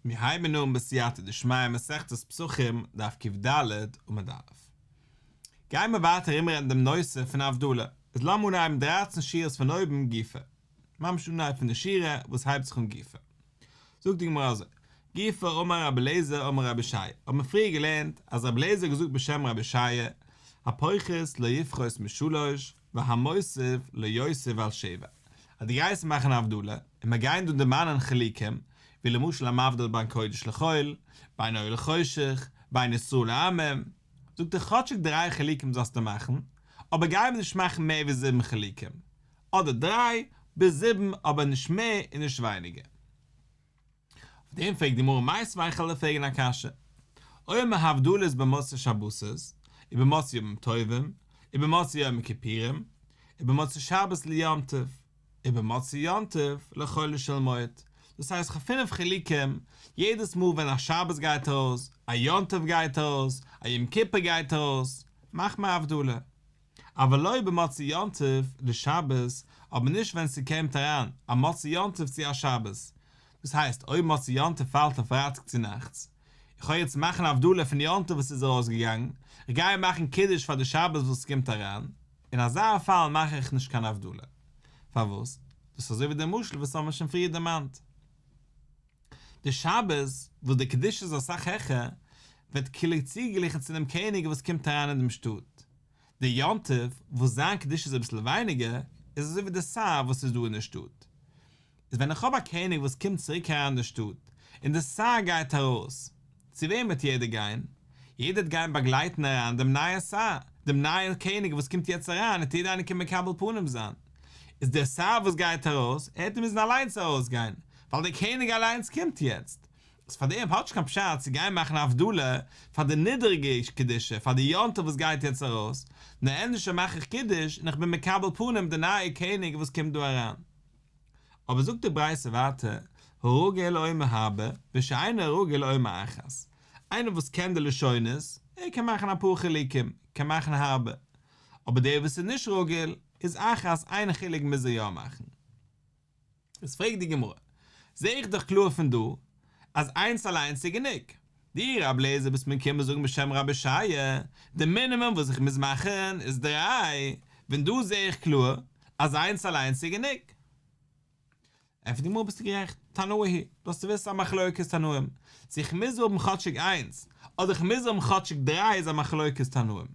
מיר הייבן אן בסייעתא דשמיא מסכת פסחים דף קד עמוד א'. גייען מיר ווייטער ארומרעדן דעם נושא פון הבדלה, איז לאמיר אנהייבן דרייצן שורות פון אויבן גופא, ממש אנהייב פון די שורה וואס הייבט זיך אן גופא. זאגט די גמרא אזוי, גופא אמר רבי אליעזר אמר רבי אושעיא, האט מען פריער געלערנט אז רבי אליעזר האט געזאגט בשם רבי אושעיא, הפוחת לא יפחות משלוש, והמוסיף לא יוסיף על שבע, אז דו גייסט מאכן הבדלה, און מיר גייען דא דערמאנען חילוקים, ווי למשל המבדיל בין קודש לחול, בין אור לחושך, בין ישראל לעמים, זאגט ער כאטשיג דריי חילוקים זאלסטו מאכן, אבער גיי מיר נישט מאכן מער ווי זיבן חילוקים, אדער דריי ביז זיבן אבער נישט מער און נישט ווייניגער. אויף דעם פרעגט די גמרא מיתיבי איך וועל דיר פרעגן א קשיא, אומר הבדלות במוצאי שבתות, ובמוצאי ימים טובים, ובמוצאי יום הכיפורים, ובמוצאי שבת ליום טוב, ובמוצאי יום טוב לחולו של מועד, דאס הייסט כ'האב פינף חילוקים, יעדעס מאל ווען א שבת גייט ארויס, א יום טוב גייט ארויס, א יום כיפור גייט ארויס, מאך מיר הבדלה. אבל לא במוצאי יום טוב לשבת, אבער נישט ווען ס'קומט אריין א מוצאי יום טוב צו א שבת, דאס הייסט אויב מוצאי יום טוב פאלט אויף פרייטאג צו נאכטס, איך האב יעצט מאכן הבדלה פון יום טוב וואס איז ארויסגעגאנגען, איך גיי מאכן קידוש פאר די שבת וואס קומט אריין, אין אזא פאל מאך איך נישט קיין הבדלה. פארוואס? דאס איז אזוי ווי די משל וואס האבן מיר שוין פריער דערמאנט. די שבת, וואס די קדושה איז אסאך העכער, ווערט כאילו צוגעגליכן צו דעם קעניג וואס קומט אריין אין דעם שטאט. די יום טוב, וואס זיין קדושה איז אביסל ווייניגער, איז אזוי ווי די שר וואס איז דא אין די שטאט. איז ווען איך האב א קעניג וואס קומט צוריק אריין אין די שטאט, און די שר גייט ארויס, צו וועם וועט יעדער גיין? יעדער וועט גיין באגלייטן אריין דעם נייע שר, דעם נייעם קעניג וואס קומט יעצט אריין וועט יעדער איינער קומען מקבל פנים זיין. איז דער שר וואס גייט ארויס, ער וועט מוזן אליינס ארויסגיין, ווייל דער קעניג אליינס קומט יעצט. איז פאר דעם האט נישט קיין פשט צו גיין מאכן הבדלה פאר די נידעריגע קדושה, פאר די יום טוב וואס גייט יעצט ארויס, נאר ענדערש מאך איך קידוש און איך בין מקבל פנים די נייע קעניג וואס קומט דא אריין. אבער זאגט די ברייתא ווייטער, הרגיל אומר הרבה, ושאינו רגיל אומר אחת, איינער וואס קען די לשונות, ער קען מאכן אפאר חילוקים, קען מאכן הרבה, אבער דער וואס איז נישט רגיל, איז אחת, איין חילוק מוז ער יא מאכן. איז פרעגט די גמרא, זע איך דאך קלאר פון דא, אז איינס אליינס איז גענוג. דו רבי אליעזר ביסט מיר געקומען זאגן בשם רבי אושעיא, די מינימום וואס איך מוז מאכן איז דריי, ווען דא זע איך קלאר אז איינס אליינס איז גענוג. ענטפערט די גמרא ביסטו גערעכט, תנאי היא, דארפסטו וויסן א מחלוקת תנאים, צו איך מוז האבן כאטשיג איינס, אדער איך מוז האבן כאטשיג דריי איז א מחלוקת תנאים.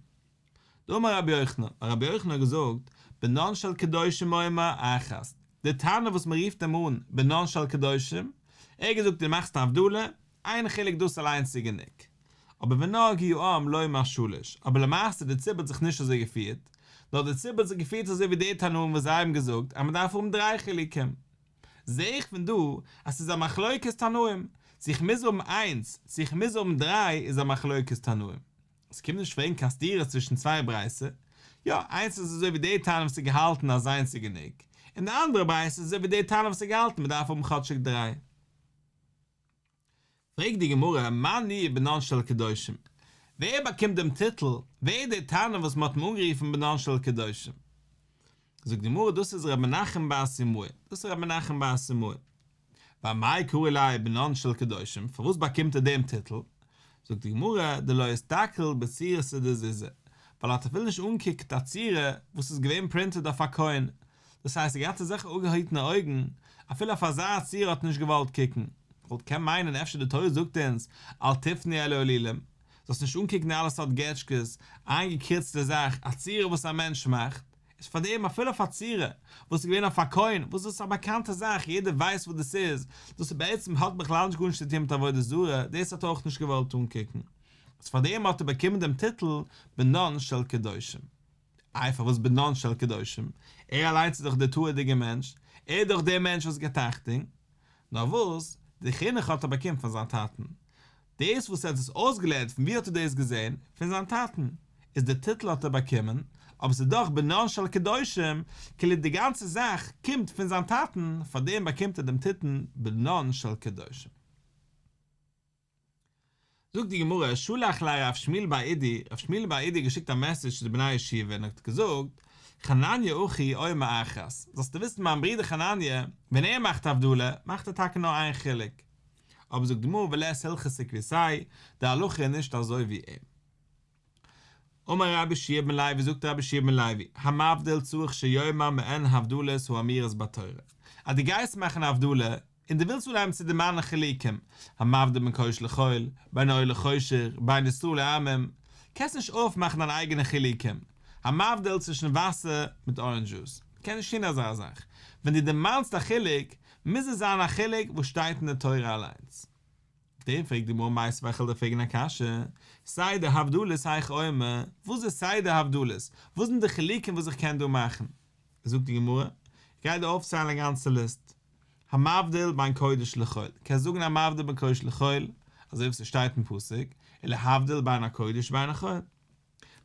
דאמר רבי יוחנן, רבי יוחנן האט געזאגט, בנן של קדושים אומר אחת, די תנא וואס מען רופט אים אן בנן של קדושים, ער האט געזאגט דו מאכסט א הבדלה, איין חילוק דאס אליינס איז גענוג. אבער ונהגו העם לומר שלש, אבער למעשה די ציבור האט זיך נישט אזוי געפירט, נאר די ציבור האט זיך געפירט אזוי ווי די תנאים וואס זיי האבן געזאגט אז מען דארף האבן דריי חילוקים. זע איך פון דא אז ס'איז א מחלוקת תנאים, צו איך מוז האבן איינס, צו איך מוז האבן דריי איז א מחלוקת תנאים. עס קומט נישט פרעגן קיין סתירות צווישן צוויי ברייתא, יא, איינס איז אזוי ווי די תנא וואס האט געהאלטן אז איינס איז גענוג, און די אנדערע ברייתא איז אזוי ווי די תנא וואס האט געהאלטן מען דארף האבן כאטשיג דריי. פרעגט די גמרא, מאן ניהו בנן של קדושים? ווער באקומט דעם טיטל, ווער איז דער תנא וואס מען האט אים אנגערופן בנן של קדושים? זאגט די גמרא, דאס איז ר' מנחם בר סימאי, דאס איז ר' מנחם בר סימאי. ואמאי קרו ליה בנן של קדושים, פארוואס באקומט ער דעם טיטל? זאגט די גמרא, דלא אסתכל בצורתא דזוזא, ווייל ער האט אפילו נישט אנגעקוקט א צורה וואס איז געווען פרינטעד אויף א קוין, דאס הייסט ער האט געהאט אזעלכע אפגעהיטענע אויגן, אפילו אויף אזא צורה האט ער נישט געוואלט קוקן. וואלט קען מיינען אפשר די תורה זאגט אונז אל תפנו אל האלילים, זאלסט נישט אנקוקן אלע סארט געטשקעס, איינגעקריצטע זאך, א צורה וואס א מענטש מאכט, איז פאר דעם אפילו אויף א צורה וואס איז געווען אויף א קוין, וואס דאס איז א באקאנטע זאך, יעדער ווייסט וואס דאס איז, דאס איז בעצם האט בכלל נישט גארנישט צו טון מיט עבודה זרה, דאס האט ער אויך נישט געוואלט אנקוקן, איז פאר דעם האט ער באקומען דעם טיטל בנן של קדושים. איי פארוואס בנן של קדושים? ער אליינס איז דאך דער תורה'דיגער מענטש, ער איז דאך דער מענטש וואס גיבט אכטונג. נאר וואס, די חינוך האט ער באקומען פון זיין טאטן. דאס וואס ער האט עס אויסגעלערנט פון וואו האט ער דאס געזען? פון זיין טאטן. איז די טיטל האט ער באקומען, אבער ס'איז דאך בנן של קדושים, כאילו די גאנצע זאך קומט פון זיין טאטן, פארדעם באקומט ער דעם טיטל בנן של קדושים. זאגט די גמרא, שלח ליה רב שמואל בר אידי, רב שמואל בר אידי האט געשיקט א מעסעדזש צו די בני ישיבה און האט געזאגט, חנניה אחי אומר אחת, זאלסטו וויסן מיין ברודער חנניה, ווען ער מאכט הבדלה, מאכט ער טאקע נאר איין חילוק. אבער זאגט די גמרא ולית הלכתא כוותיה, די הלכה איז נישט אזוי ווי אים. אמר רבי יהושע בן לוי זאגט רבי יהושע בן לוי, המבדיל צריך שיאמר מעין הבדלות האמורות בתורה, אז דו גייסט מאכן הבדלה און דו ווילסט אנהייבן צו דערמאנען חילוקים, המבדיל בין קודש לחול, בין אור לחושך, בין ישראל לעמים, קענסט נישט אויפמאכן דיין אייגענע חילוקים, המבדיל צווישן וואסער מיט ארענדזש דזשוס, קען נישט טון אזא זאך, ווען דו דערמאנסט א חילוק, מוז עס זיין א חילוק וואס שטייט אין די תורה אליינס. אויף דעם פרעגט די גמרא מיתיבי איך וועל דיר פרעגן א קשיא, סדר הבדלות היכי אומר, וואס איז סדר הבדלות? וואס זענען די חילוקים וואס איך קען דא מאכן? זאגט די גמרא, איך גיי דיר אויפציילן א גאנצע ליסט, המבדיל בין קודש לחול, קענסט זאגן המבדיל בין קודש לחול, אזוי ווי ס'שטייט אין פסוק, ולהבדיל בין הקודש ובין החול.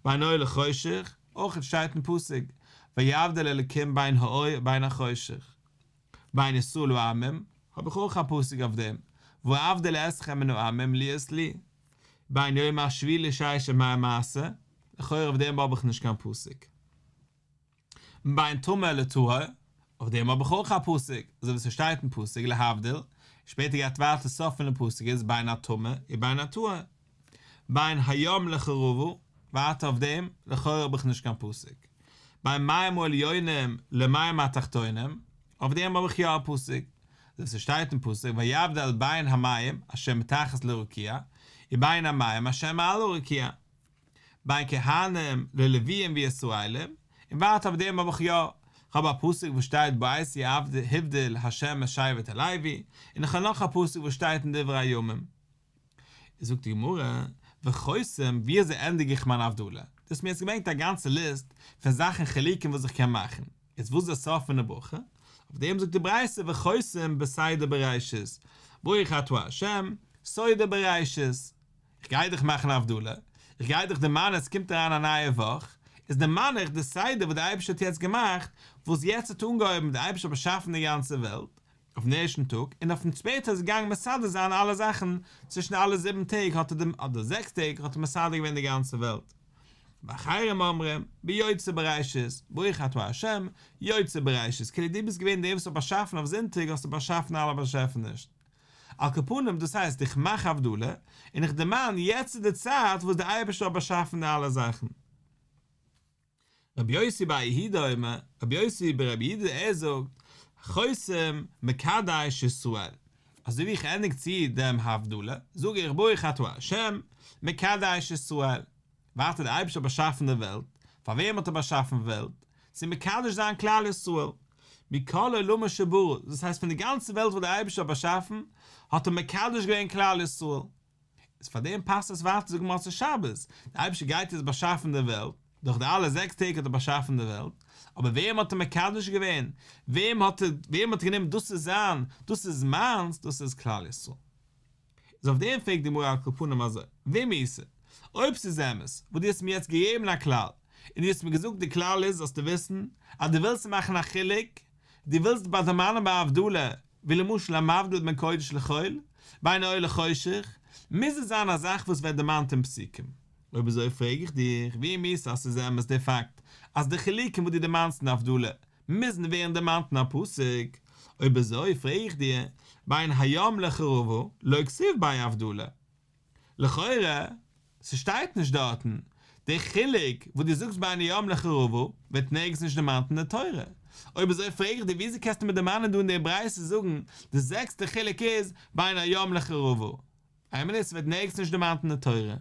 בין אור לחושך, אויך שטייט אין פסוק, ויבדל אלקים בין האור ובין החושך. בין ישראל לעמים, האב איך אויך א פסוק אויף דעם, ואבדיל אתכם מן העמים להיות לי. בין יום השביעי לששת ימי המעשה, לכאורה אויף דעם האב איך נישט קיין פסוק. בין טמא לטהור, אויף דעם האב איך אויך א פסוק, אזוי ווי ס'שטייט אין פסוק להבדיל, שפעטער גייט ווייטער סוף פונעם פסוק איז בין הטמא ובין הטהור, בין הים לחרבה, ווייטער אויף דעם, לכאורה האב איך נישט קיין פסוק, בין מים העליונים למים התחתונים, אויף דעם האב איך יא א פסוק, אזוי ווי ס'שטייט אין פסוק ויבדל בין המים אשר מתחת לרקיע ובין המים אשר מעל הרקיע. בין כהנים ללוויים וישראלים, און ווייטער אויף דעם האב איך יא, כ'האב א פסוק וואס שטייט בעת ההיא הבדיל ה' את שבט הלוי, און איך האב נאך א פסוק וואס שטייט אין דברי הימים. זאגט די גמרא, וחותם, ווי אזוי ענדיג איך מיין הבדלה? דו האסט מיר יעצט געברענגט א גאנצע ליסט פון זאכן חילוקים וואס איך קען מאכן, יעצט וואס איז די סוף פון די ברכה? אויף דעם זאגט די ברייתא וחותם בסדר בראשית, ברוך אתה ה', סדר בראשית. איך גיי דיך מאכן א הבדלה, איך גיי דיך דערמאנען עס קומט אריין א נייע וואך, איז דערמאן איך די סדר וואס די אייבערשטער האט יעצט געמאכט, וואס יעצט האט אנגעהויבן די אייבערשטער האט באשאפן די גאנצע וועלט, אויפן ערשטן טאג, און אויפן צווייטן איז ער געגאנגען מסדר זיין אלע זאכן, צווישן אלע זיבן טעג האט ער דעם, אדער זעקס טעג, האט ער מסדר געווען די גאנצע וועלט. ואחרים אומרים, ביוצר בראשית, ברוך אתה ה', יוצר בראשית, כאילו דו ביסט געווען דער וואס האט באשאפן אויף זונטאג האסטו באשאפן אלע באשעפענישן. על כל פנים דאס הייסט איך מאך הבדלה און איך דערמאן יעצט איז די צייט וואס דער אייבערשטער האט באשאפן די אלע זאכן. רבי יוסי בר יהודה אומר, רבי יוסי ברבי יהודה ער זאגט, חותם מקדש ישראל, אזוי ווי איך ענדיג צו דעם הבדלה, זאג איך ברוך אתה ה' מקדש ישראל, ווייטער דער אייבערשטער האט באשאפן די וועלט, פאר וועם האט ער באשאפן וועלט? צו מקדש זיין כלל ישראל, מכל עולמות שברא, דאס הייסט פון די גאנצע וועלט וואס דער אייבערשטער האט באשאפן, האט ער מקדש געווען כלל ישראל, איז פאר דעם פאסט עס ווייטער זאגן מוצאי שבת, דער אייבערשטער גייט יעצט באשאפן די וועלט, דורך די אלע זעקס טעג האט ער באשאפן די וועלט, אבער וועם האט ער מקדש געווען? וועם האט ער וועם האט ער גענומען דאס איז זיין, דאס איז מיינס, דאס איז כלל ישראל. איז אויף דעם פרעגט די גמרא על כל פנים אזוי, ואם איתא, אויב ס'איז אמת וואס דו האסט מיר יעצט געגעבן א כלל, און דו האסט מיר געזאגט די כלל איז זאלסטו וויסן אז דו ווילסט מאכן א חילוק, דו ווילסט ביי דערמאנען ביי הבדלה, ווי למשל המבדיל בין קודש לחול, בין אור לחושך, מוז עס זיין א זאך וואס ווערט דערמאנט אין פסוקים. אויב אזוי פרעג איך דיך, ואם איתא אז ס'איז אמת די פאקט אז די חילוקים וואס דו דערמאנסט אין הבדלה מוזן ווערן דערמאנט אין א פסוק, אויב אזוי פרעג איך דיר, בין הים לחרבה לא כתיב ביה הבדלה. לכאורה, ס'שטייט נישט דארטן, די חילוק וואס דו זאגסט בין הים לחרבה ווערט נערגעץ נישט דערמאנט אין די תורה. אויב אזוי פרעג איך דיר וויאזוי קענסטו מיר דערמאנען דא אין די ברייתא זאגן די זעקסטע חילוק איז בין הים לחרבה? איין מינוט, ס'ווערט נערגעץ נישט דערמאנט אין די תורה.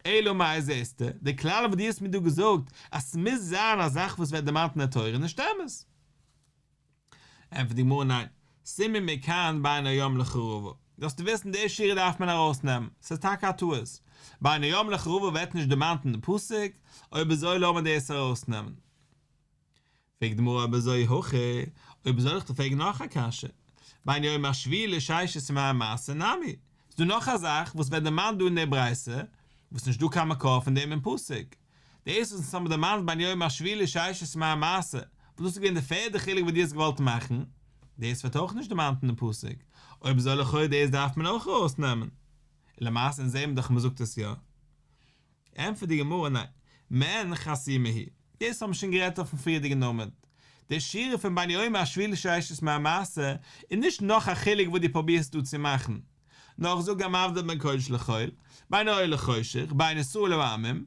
אלא מאי זעסטו, די כלל וואס דו האסט מיר דא געזאגט אז ס'מוז זיין א זאך וואס ווערט דערמאנט אין די תורה איז נישט אמת. ענטפערט די גמרא ניין, סימא מכאן בין הים לחרבה, זאלסטו וויסן די שורה דארף מען ארויסנעמען, ס'איז טאקע א טעות, בין הים לחרבה ווערט נישט דערמאנט אין די פסוק, אויב אזוי לאמיר דאס ארויסנעמען. פרעגט די גמרא אויב אזוי הכי, אויב אזוי זאל איך דיר פרעגן נאך א קשיא, בין יום השביעי לששת ימי המעשה נמי, ס'איז דא נאך א זאך וואס ווערט דערמאנט דא אין די ברייתא, וואס נישט דא קיין מקור פון דעם אין פסוק, דאס וואס אונז האבן דערמאנט בין יום השביעי לששת ימי המעשה, וואס דאס איז געווען די פערדע חילוק וואס דו האסט געוואלט מאכן, דאס ווערט אויך נישט דערמאנט אין די פסוק, אויב אזוי לכאו' דאס דארף מען אויך ארויסנעמען, און למעשה אונז זעהן מיר דאך מ'זאגט עס יא. ענטפערט די גמרא ניין, מעין חתימה היא, דאס האבן מיר שוין גערעדט אויפן פריערדיגן עמוד, די שורה פון בין יום השביעי לששת ימי המעשה איז נישט נאך א חילוק וואס דו פרובירסט דא צו מאכן, נאר איך זאג המבדיל בין קודש לחול, בין אור לחושך, בין ישראל לעמים,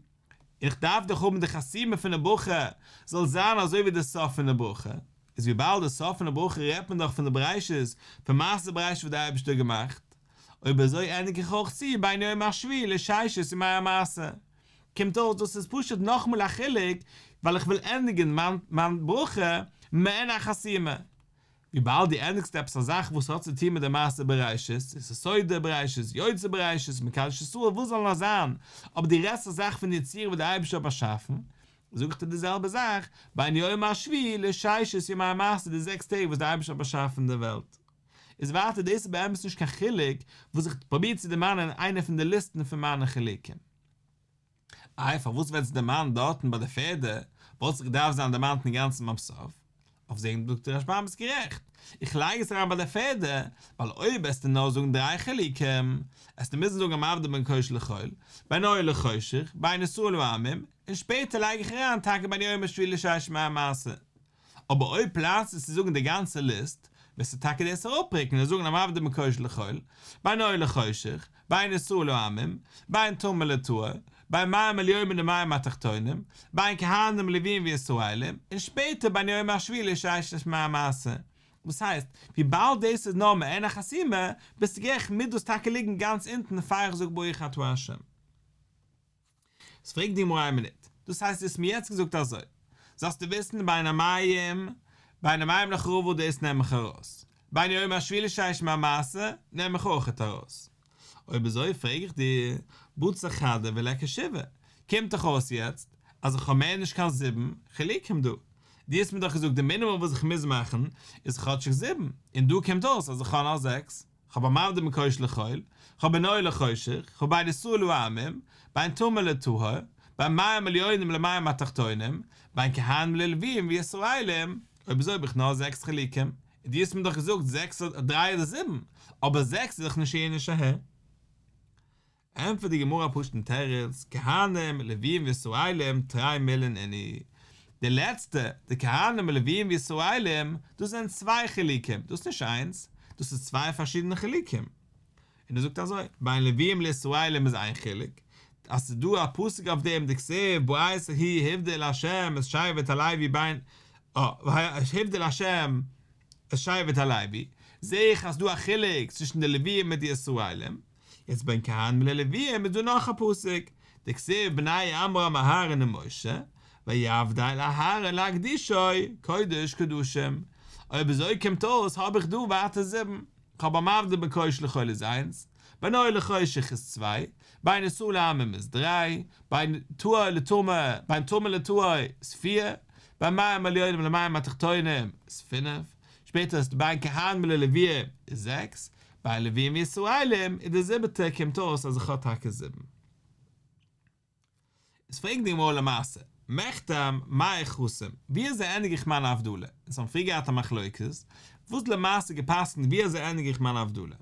איך דארף דאך האבן די חתימה פון די ברכה זאל זיין אזוי ווי די סוף פון די ברכה, איז וויבאלד די סוף פון די ברכה רעדט מען דאך פון די בראשית, פון מעשה בראשית וואס די אייבערשטער האט געמאכט, אויב אזוי ענדיג איך אויך צו בין יום השביעי לששת ימי המעשה. קומט אויס דאס איז פשוט נאכאמאל א חילוק ווייל איך וויל ענדיגן מיין מיין ברכה מעין החתימה. וויבאלד דו ענדיגסט עפעס א זאך וואס האט צו טון מיט די מעשה בראשית, עס איז סודר בראשית, יוצר בראשית, מקדש ישראל, וואס זאל נאר זיין, אבער דו רעדסט א זאך פון יצירה וואס דער אייבערשטער האט באשאפן, זאג איך דיר די זעלבע זאך, בין יום השביעי לששת ימי המעשה די זעקס טעג וואס דער אייבערשטער האט באשאפן די וועלט. איז ווייטער דאס איז באמת נישט קיין חילוק וואס איך פרוביר צו דערמאנען איינע פון די ליסטן פון מיינע חילוקים. איי פארוואס ווערט עס דערמאנט דארטן ביי די פערדע, וואלט עס געדארפט זיין דערמאנט אינגאנצן ביים סוף? אויף דעם זאגט דער רשב"ם ביסט גערעכט, איך לייג עס אריין ביי די פערדע, ווייל אויב עסטו נאר זאגן דריי חילוקים, עסטו מוזן זאגן המבדיל בין קודש לחול, בין אור לחושך, בין ישראל לעמים, און שפעטער לייג איך אריין טאקע בין יום השביעי לששת ימי המעשה. אבער אויב פלאנסטו צו זאגן די גאנצע ליסט, וועסטו טאקע דאס אראפרוקן און זאגן המבדיל בין קודש לחול, בין אור לחושך, בין ישראל לעמים, בין טמא לטהור, בין מים עליונים למים התחתונים, בין כהנים לוויים וישראלים, און שפעטער בין יום השביעי לששת ימי המעשה. דאס הייסט, וויבאלד דאס איז נאר מעין החתימה, ביסטו גערעכט מוז דאס טאקע ליגן גאנץ אונטן פאר איך זאג ברוך אתה ה'. איז פרעגט די גמרא איין מינוט, דאס הייסט דו האסט מיר יעצט געזאגט אזוי, זאלסטו וויסן בין הערבים, בין הערבים לחרבה דאס נעם איך ארויס, בין יום השביעי לששת ימי המעשה נעם איך אויכעט ארויס. אויב אזוי פרעג איך דיר, בצר חדא וליכא שבעה, קומט דאך אויס יעצט אז איך האב מער נישט קיין זיבן חילוקים דא, דו האסט מיר דאך געזאגט די מינימום וואס איך מוז מאכן איז כאטשיג זיבן, און דא קומט אויס אז איך האב נאר זעקס. כ'האב המבדיל בין קודש לחול, כ'האב בין אור לחושך, כ'האב בין ישראל לעמים, בין טמא לטהור, בין מים עליונים למים התחתונים, בין כהנים ללוויים וישראלים, אויב אזוי האב איך נאר זעקס חילוקים, און דו האסט מיר דאך געזאגט זעקס אדער דריי אדער זיבן, אבער זעקס איז דאך נישט אהער נישט אהער. ענטפערט די גמרא א פשוט'ן תירוץ, כהנים, לוויים וישראלים, תרי מילין נינהו. די לעצטע, די כהנים, לוויים וישראלים, דאס זענען צוויי חילוקים, דאס איז נישט איינס, דאס איז צוויי פארשידענע חילוקים. און ער זאגט אזוי, בין לוויים לישראלים איז איין חילוק, אז ס'איז דא א פסוק אויף דעם דכתיב בעת ההיא הבדיל ה' את שבט הלוי בין הבדיל ה' את שבט הלוי, זעה איך אז ס'דא א חילוק צווישן די לוויים מיט די ישראלים. יעצט בין כהנים ללוויים איז דא נאך א פסוק, דכתיב בני עמרם אהרן ומשה, ויבדל אהרן להקדישו קודש קדשים, אויב אזוי קומט אויס האב איך דא ווייטער זיבן, כ'האב המבדיל בין קודש לחול איז איינס, בין אור לחושך איז צוויי, בין ישראל לעמים איז דריי, בין טהור לטמא, בין טמא לטהור איז פיר, בין מים עליונים למים התחתונים איז פינף, שפעטער איז בין כהנים ללוויים איז זעקס, בין לוויים וישראלים איז די זיבעטע קומט אויס אז איך האב טאקע זיבן. איז פרעגט די גמרא למעשה, מכתם מאי חתים, ווי אזוי ענדיג איך מיין הבדלה? אונז האבן פריער געהאט א מחלוקת, וואס למעשה געפסקנט ווי אזוי ענדיג איך מיין הבדלה?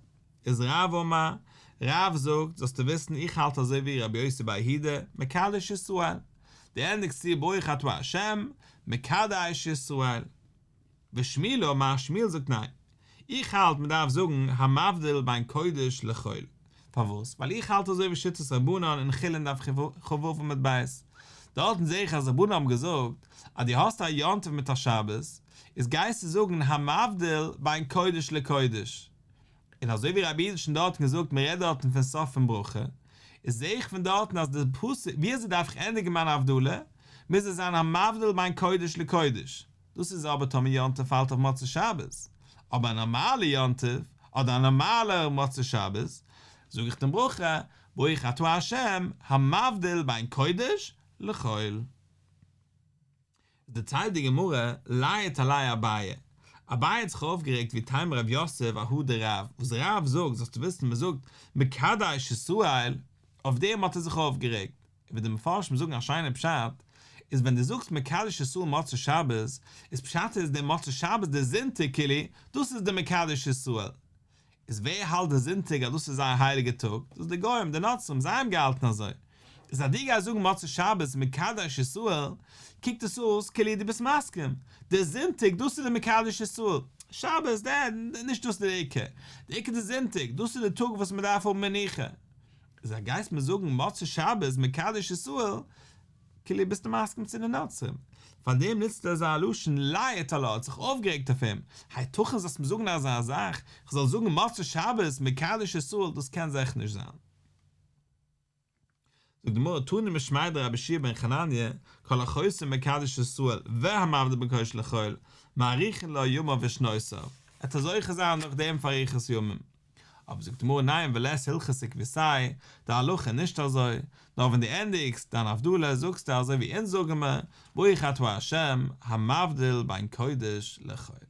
איז רב אמר, רב זאגט, זאלסטו וויסן איך האלט אזוי ווי רבי יוסי בר יהודה, מקדש ישראל, דו ענדיגסט צו ברוך אתה ה', מקדש ישראל. ושמואל אמר, שמואל זאגט ניין, איך האלט מען דארף זאגן המבדיל בין קודש לחול, פארוואס? ווייל איך האלט אזוי ווי שיטת רבנן אין חולין דף כ"ו עמוד ב', דארטן זעה איך אז רבנן האבן געזאגט אז דו האסט א יום טוב מיט א שבת, איז גייסטו זאגן המבדיל בין קודש לקודש, און אזוי ווי רבי יהודה האט שוין דארטן געזאגט מען רעדט דארטן פון סוף פון ברכה, איז זעה איך פון דארטן אז די פסוק ווי אזוי דארף איך ענדיגן מיין הבדלה, מוז עס זיין המבדיל בין קודש לקודש. דאס איז אבער טאמער יום טוב פאלט אויף מוצאי שבת, אבער א נארמאלע יום טוב, אדער א נארמאלער מוצאי שבת, זאג איך דעם ברכה, ברוך אתה ה' המבדיל בין קודש לחול. דערציילט די גמרא, לייט עליה אביי, אביי האט זיך אויפגערעגט ואיתימא רב יוסף אהא דרב, וואס רב זאגט זאלסטו וויסן מען זאגט מקדש ישראל, אויף דעם האט ער זיך אויפגערעגט, און ווי די מפרשים זאגן א שיינע פשט, איז ווען דו זאגסט מקדש ישראל מוצאי שבת, איז פשט איז דער מוצאי שבת דער זונטאג כאילו, דאס איז דער מקדש ישראל. איז ווער האלט די זונטאג אז דאס איז זייער הייליגע טאג? דאס איז די גוים, די נוצרים, זיי האבן געהאלטן אזוי. איז אז דו גייסט זאגן מוצאי שבת מקדש ישראל, קוקט עס אויס כאילו דו ביסט מסכים, דער זונטאג דאס איז דער מקדש ישראל. שבת, דער, נישט דאס איז דער עיקר, דער עיקר איז זונטאג, דאס איז דער טאג וואס מען דארף האבן מנוחה. איז אז גייסט מיר זאגן מוצאי שבת מקדש ישראל, כאילו ביסטו מסכים צו די נוצרים. פאר דעם נוצט ער אזא לשון לייט עלה, האט זיך אויפגערעגט אויף אים, היתכן זאלסט מיר זאגן אזא זאך, איך זאל זאגן מוצאי שבת מקדש ישראל, דאס קען זיכער נישט זיין. זאגט די גמרא תנא משמיה דרבי יהושע בן חנניה, כל החותם מקדש ישראל והמבדיל בין קודש לחול, מאריכין לו ימיו ושנותיו, ער וועט זוכה זיין נאך דעם פאר אריכות ימים. אבער זאגט די גמרא ניין ולית הלכתא כוותיה, די הלכה איז נישט אזוי, נאר ווען דו ענדיגסט דיין הבדלה זאגסטו אזוי ווי אונז זאגן מיר, ברוך אתה ה' המבדיל בין קודש לחול.